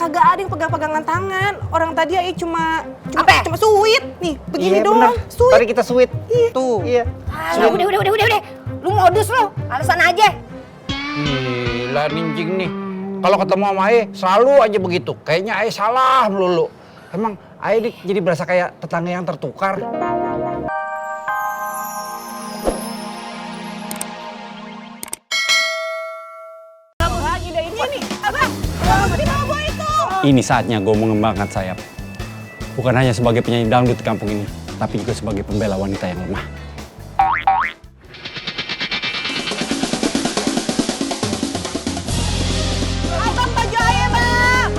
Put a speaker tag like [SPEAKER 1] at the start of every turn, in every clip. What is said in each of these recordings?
[SPEAKER 1] kagak ada yang pegang-pegangan tangan. Orang tadi Ai cuma sweet nih, begini
[SPEAKER 2] Iya,
[SPEAKER 1] doang.
[SPEAKER 2] bener.
[SPEAKER 1] Sweet.
[SPEAKER 2] Mari kita sweet.
[SPEAKER 1] Iya.
[SPEAKER 2] Tuh. Iya.
[SPEAKER 3] Alah, udah. Lu modus lu, alasan aja.
[SPEAKER 4] Gila ninjing nih. Kalau ketemu sama Ae selalu aja begitu. Kayaknya Ae salah melulu. Emang Ae ini jadi berasa kayak tetangga yang tertukar. Ini saatnya gue mengembangkan sayap. Bukan hanya sebagai penyanyi dangdut di kampung ini, tapi juga sebagai pembela wanita yang lemah.
[SPEAKER 1] Abang baju Ai, Bang.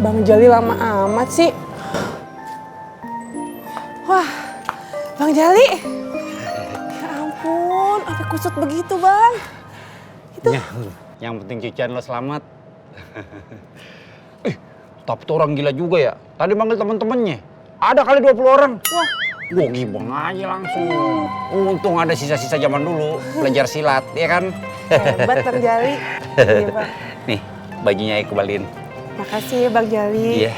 [SPEAKER 1] Bang Jali lama amat sih. Wah, Bang Jali. Ya ampun, sampai kusut begitu, Bang. Itu.
[SPEAKER 4] Ya, yang penting cucian lo selamat. Tapi tuh orang gila juga ya. Tadi manggil temen-temennya. Ada kali 20 orang. Wah, gue gibeng aja langsung. Untung ada sisa-sisa zaman dulu. Belajar silat, ya kan?
[SPEAKER 1] Hebat Bang Jali. Iya, Bang.
[SPEAKER 4] Nih, bajunya Ae kembaliin.
[SPEAKER 1] Makasih ya Bang Jali.
[SPEAKER 4] Iya.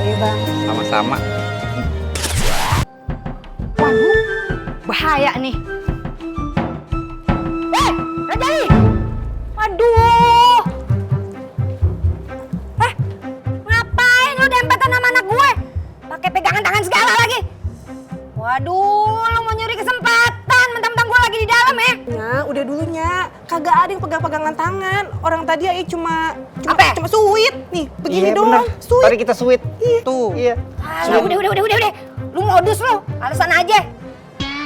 [SPEAKER 1] Iya, Bang.
[SPEAKER 4] Sama-sama.
[SPEAKER 3] Waduh, bahaya nih. Rajali! Waduh! Ngapain lu dempetan sama anak gue? Pakai pegangan tangan segala lagi. Waduh, lu mau nyuri kesempatan, mentang-mentang gue lagi di dalam ya?
[SPEAKER 1] Ya, udah dulunya. Kagak ada yang pegang-pegangan tangan. Orang tadi Ai cuma sweet nih, begini
[SPEAKER 2] Iya,
[SPEAKER 1] doang.
[SPEAKER 2] bener.
[SPEAKER 1] Sweet.
[SPEAKER 2] Mari kita sweet.
[SPEAKER 1] Iya.
[SPEAKER 2] Tuh. Iya.
[SPEAKER 3] Alah, udah. Lu modus lu, alasan aja.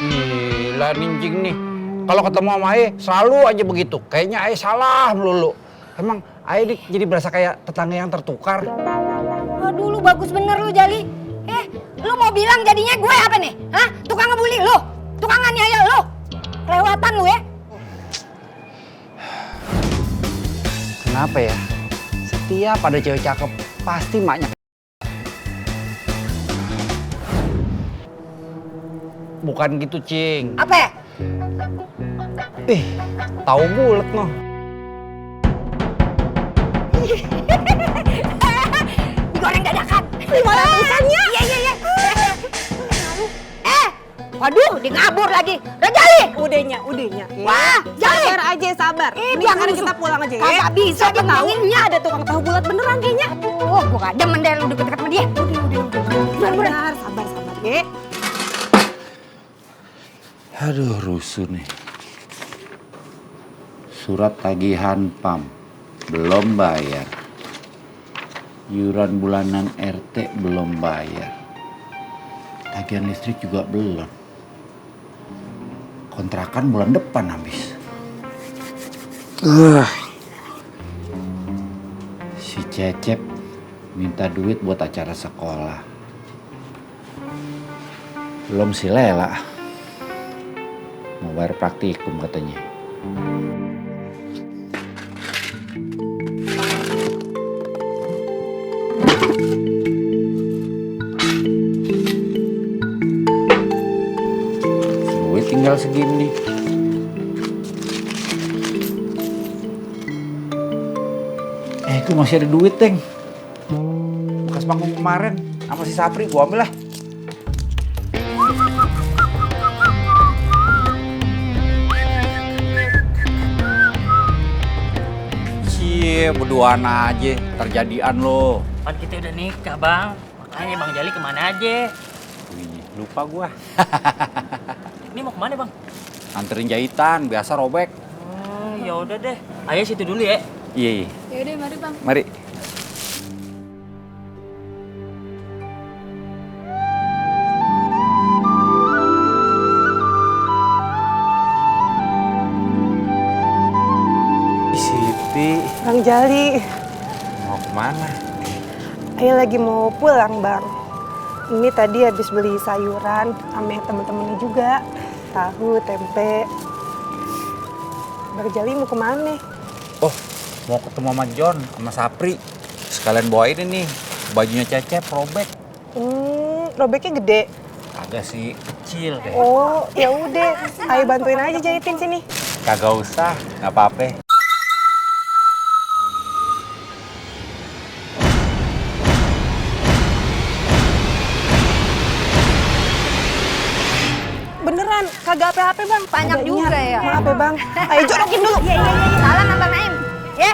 [SPEAKER 4] Gila ninjing nih. Kalau ketemu sama Ae selalu aja begitu. Kayaknya Ae salah melulu. Emang Ae ini jadi berasa kayak tetangga yang tertukar.
[SPEAKER 3] Waduh, lu bagus bener lu, Jali. Lu mau bilang jadinya gue apa nih? Hah? Tukang ngebully lu? Tukang nganiaya lu? Kelewatan lu ya?
[SPEAKER 4] Kenapa ya? Setiap ada cewek cakep, pasti maknya. Bukan gitu, Cing.
[SPEAKER 3] Apa?
[SPEAKER 4] Tahu bulet noh.
[SPEAKER 3] Digoreng dadakan.
[SPEAKER 1] Gimana urusannya?
[SPEAKER 3] Iya. Waduh, dia ngabur lagi. Rajali!
[SPEAKER 1] Udahnya.
[SPEAKER 3] Wah, Jali!
[SPEAKER 1] Sabar aja, sabar.
[SPEAKER 3] Ini
[SPEAKER 1] Sekarang
[SPEAKER 3] musuh.
[SPEAKER 1] kita pulang aja ya.
[SPEAKER 3] Kagak bisa dia
[SPEAKER 1] Tahu
[SPEAKER 3] nganginnya.
[SPEAKER 1] ada tukang tahu bulat beneran kayaknya.
[SPEAKER 3] Oh, gua gak demen deh lu deket-deket sama dia.
[SPEAKER 1] Sabar, ya.
[SPEAKER 5] Aduh, rusuh nih. Surat tagihan PAM belum bayar. Iuran bulanan RT belum bayar. Tagihan listrik juga belum. Kontrakan bulan depan habis. Si Cecep minta duit buat acara sekolah. Belum si Lela. Mau bayar praktikum katanya. Duit tinggal segini. Itu masih ada duit, Teng. Bekas manggung kemarin sama si Sapri, gua ambil lah.
[SPEAKER 4] Cie, berduaan aja, terjadian lo.
[SPEAKER 6] Kan kita udah nikah, Bang. Makanya Bang Jali kemana aja?
[SPEAKER 4] Wih, lupa gua.
[SPEAKER 6] Ini mau kemana, Bang?
[SPEAKER 4] Anterin jahitan, biasa robek.
[SPEAKER 6] Ya udah deh. Ayo situ dulu ya.
[SPEAKER 4] Iya.
[SPEAKER 7] Yaudah, mari Bang.
[SPEAKER 4] Mari. Siti.
[SPEAKER 1] Bang Jali,
[SPEAKER 5] Mau kemana?
[SPEAKER 1] Ayo lagi mau pulang Bang. Ini tadi habis beli sayuran sama temen-temennya juga. Tahu, tempe. Bang Jali mau kemana?
[SPEAKER 5] Oh, mau ketemu sama John, sama Sapri. Sekalian bawain ini, bajunya Cecep, robek.
[SPEAKER 1] Robeknya gede.
[SPEAKER 5] Agak sih, kecil deh.
[SPEAKER 1] Oh, ya udah. Ayo bantuin aja jahitin sini.
[SPEAKER 5] Kagak usah, nggak apa-apa.
[SPEAKER 1] Beneran, kagak apa-apa Bang.
[SPEAKER 3] Banyak
[SPEAKER 1] Kagak
[SPEAKER 3] juga
[SPEAKER 1] ingat.
[SPEAKER 3] ya.
[SPEAKER 1] Maaf ya Bang. Ayo jorokin dulu.
[SPEAKER 3] Iya. Salam Abang Naim. Ya.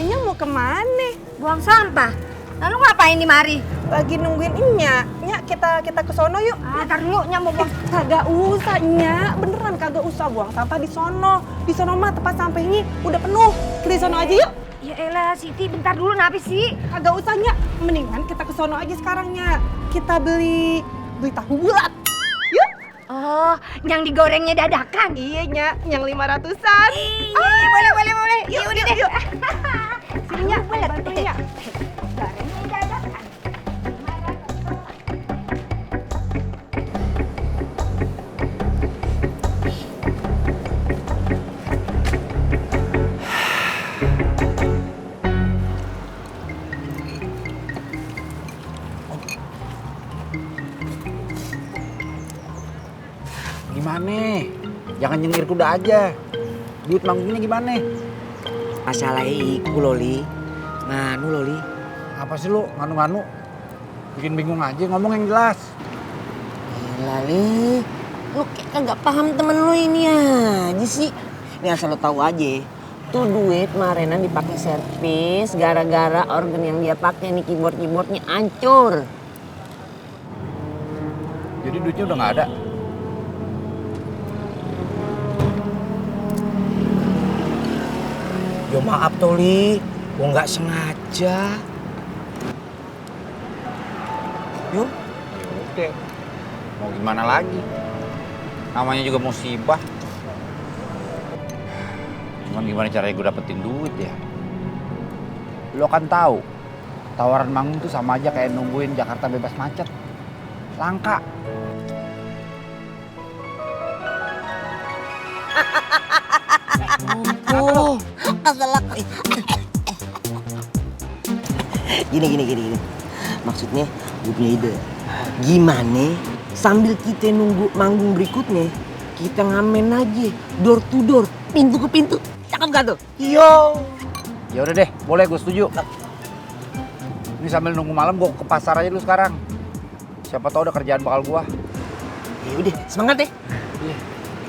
[SPEAKER 1] Nya mau kemana?
[SPEAKER 3] Buang sampah. Lalu ngapain di mari?
[SPEAKER 1] Lagi nungguin Nya. Nya kita ke sono yuk.
[SPEAKER 3] Ntar dulu Nya mau buang.
[SPEAKER 1] Kagak usah Nya, beneran kagak usah buang sampah di sono. Di sono mah tempat sampahnya udah penuh. Kita di sono aja yuk.
[SPEAKER 3] Ya elah Siti, bentar dulu kenapa sih?
[SPEAKER 1] Kagak usah Nya, mendingan kita ke sono aja sekarang Nya. Kita beli tahu bulat. Yuk.
[SPEAKER 3] Oh, yang digorengnya dadakan.
[SPEAKER 1] Iya Nya, yang 500-an.
[SPEAKER 3] Boleh.
[SPEAKER 1] Yuk,
[SPEAKER 3] udah deh.
[SPEAKER 1] Sini Nya, bantuin Nya.
[SPEAKER 3] Gorengnya dadakan.
[SPEAKER 5] Gimana? Jangan nyengir kuda aja. Duit manggungnya gimana?
[SPEAKER 2] Masalahnya iku Loli. Nganu Loli.
[SPEAKER 5] Apa sih lu nganu-nganu? Bikin bingung aja, ngomong yang jelas.
[SPEAKER 2] Lali, lu kayak kagak paham temen lu ini aja sih. Ini asal lu tahu aja. Tuh duit kemarinan dipakai servis gara-gara organ yang dia pakai nih keyboardnya hancur.
[SPEAKER 5] Jadi duitnya udah nggak ada.
[SPEAKER 2] Yo maaf Toli, gua nggak sengaja. Yo,
[SPEAKER 5] Oke. Mau gimana lagi? Namanya juga musibah. Cuman gimana caranya gue dapetin duit ya? Lo kan tahu, tawaran manggung tuh sama aja kayak nungguin Jakarta bebas macet. Langka.
[SPEAKER 2] oh, keselak. Gini. Maksudnya gue punya ide. Gimana sambil kita nunggu manggung berikutnya, kita ngamen aja door to door, pintu ke pintu. Cakep gak tuh? Yo.
[SPEAKER 5] Ya udah deh, boleh gue setuju. Ini sambil nunggu malam gue ke pasar aja dulu sekarang. Siapa tahu ada kerjaan bakal gua.
[SPEAKER 2] Ya udah, semangat deh.
[SPEAKER 5] Iya.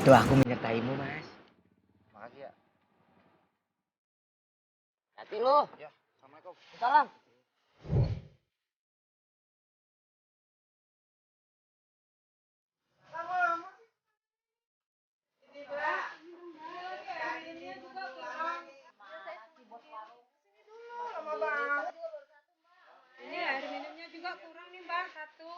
[SPEAKER 2] Tuh aku menyertaimu, Mas.
[SPEAKER 5] Makasih ya.
[SPEAKER 2] Hati lo.
[SPEAKER 5] Ya, assalamualaikum.
[SPEAKER 2] Salam.
[SPEAKER 1] Ini air minumnya juga kurang nih Mbak, satu.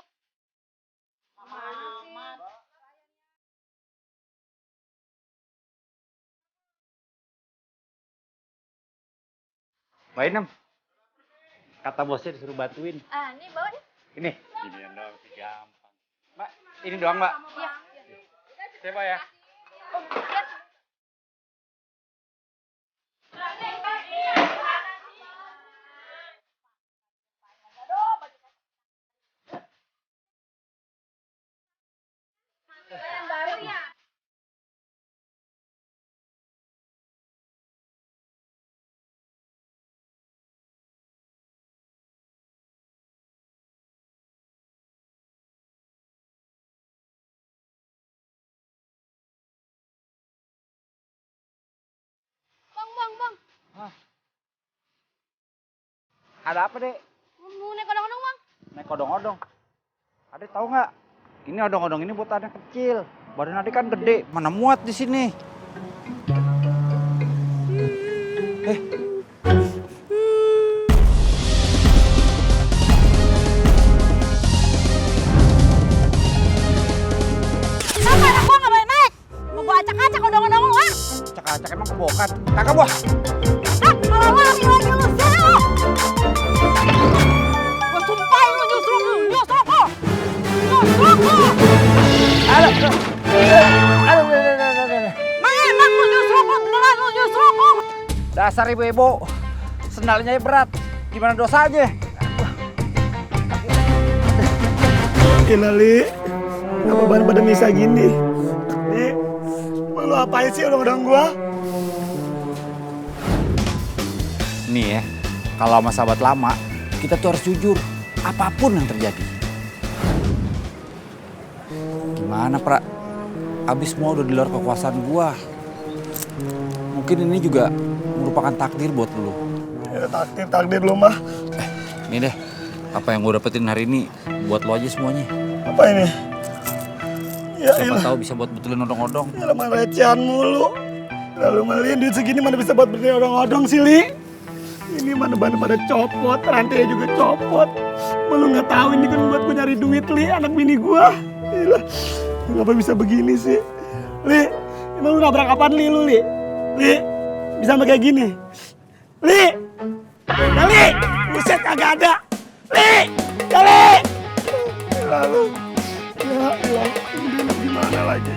[SPEAKER 5] Mbak Inem, kata bosnya disuruh bantuin.
[SPEAKER 3] Ini bawa deh.
[SPEAKER 5] Ini doang sih gampang. Mbak, ini doang Mbak.
[SPEAKER 3] Iya.
[SPEAKER 5] Saya Pak ya.
[SPEAKER 3] Bang.
[SPEAKER 5] Ada apa dek?
[SPEAKER 3] Mau naik odong-odong, Bang.
[SPEAKER 5] Naik odong-odong. Adek tahu nggak? Ini odong-odong ini buat anak kecil. Badan adek kan gede, mana muat di sini.
[SPEAKER 3] Anak gua nggak boleh naik. Mau gua acak-acak odong-odong lu, ah.
[SPEAKER 5] Acak-acak emang Sepokan. Tangkap gua.
[SPEAKER 3] Malah lari lagi lu, Seo! Gua sumpahin lu nyusruk lu! Nyusruk lu! Nyusruk lu!
[SPEAKER 5] Aduh.
[SPEAKER 3] Mang enak lu nyusruk lu! Beneran lu nyusruk lu!
[SPEAKER 5] Dasar ibu-ibu. Sendalnya berat. Gimana dosanya?
[SPEAKER 7] Gila, Li. Kenapa ban pada misah gini? Li, lu apain sih orang-orang gua?
[SPEAKER 5] Nih ya, kalau sama sahabat lama, kita tuh harus jujur. Apapun yang terjadi. Gimana, Pra? Abis semua udah di luar kekuasaan gua. Mungkin ini juga merupakan takdir buat lu.
[SPEAKER 7] Ya takdir lu mah.
[SPEAKER 5] Nih deh, apa yang gua dapetin hari ini buat lo aja semuanya.
[SPEAKER 7] Apa ini? Ya
[SPEAKER 5] Siapa
[SPEAKER 7] ilah,
[SPEAKER 5] tahu bisa buat betulin odong-odong.
[SPEAKER 7] ya mah recehan mulu. Lalu ngeliin duit segini mana bisa buat beli odong-odong sih, Li? Ini mana pada copot, rantainya juga copot. Lu nggak tahu ini kan buat gua nyari duit, Li, anak bini gua. Gila, kenapa bisa begini sih? Li, emang lu nabrak apaan, Li, lu, Li? Li, bisa sampai kayak gini? Li! Ya, Li! Buset, kagak ada! Li! Ya, Li! Lalu, ya, ini gimana lagi?